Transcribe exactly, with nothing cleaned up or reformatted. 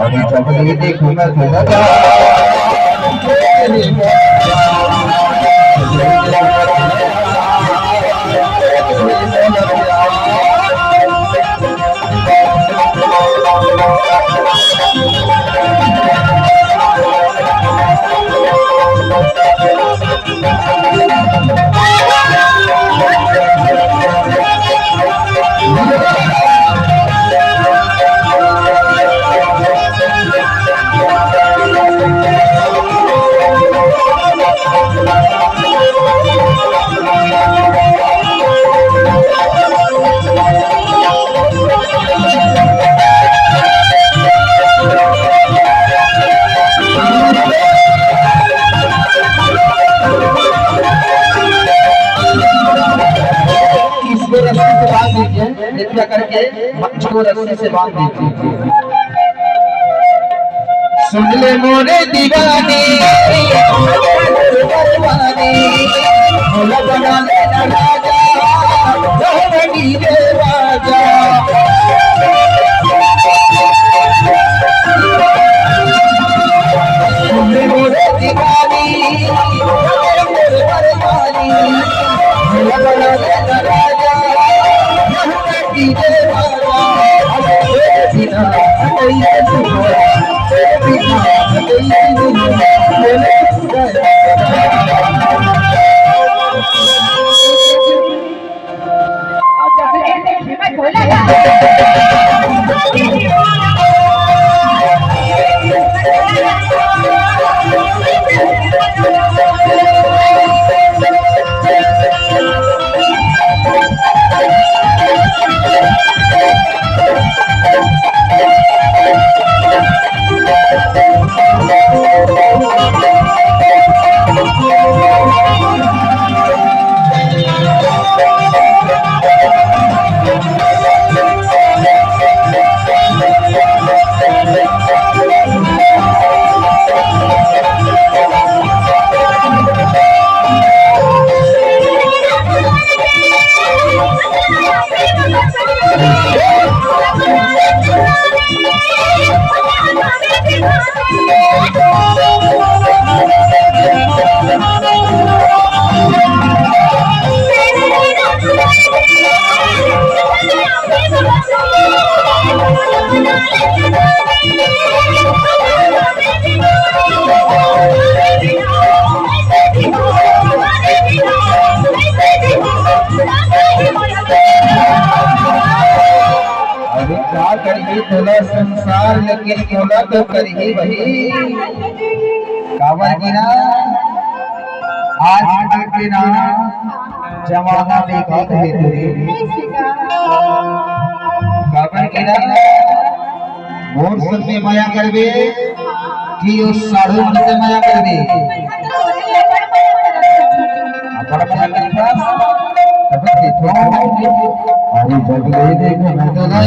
अरे जब ले देखो मैं तेरा इसको रस्सी से बांध दीजिए, कृपया करके मंच को रस्सी से बांध दीजिए। सुन ले मोरे दीवानी, मोरे परवानी, भोला बना ले ना राजा, रहबे डीजे बाजा। सुन ले मोरे दीवानी, मोरे परवानी, भोला बना ले ना राजा, रहबे डीजे बाजा। अरे का करही तोला संसार, लेकिन मोला तो करही भाई। काबर कि ना, आजकल के ना जमाना बेकार हे रे। काबर कि ना, मोर संग में मया करबे कि ओ साढ़ू मन से मया करबे? अब्बड़ मया करबे। तब देखो, अरे जब ले देखो ना तो ना।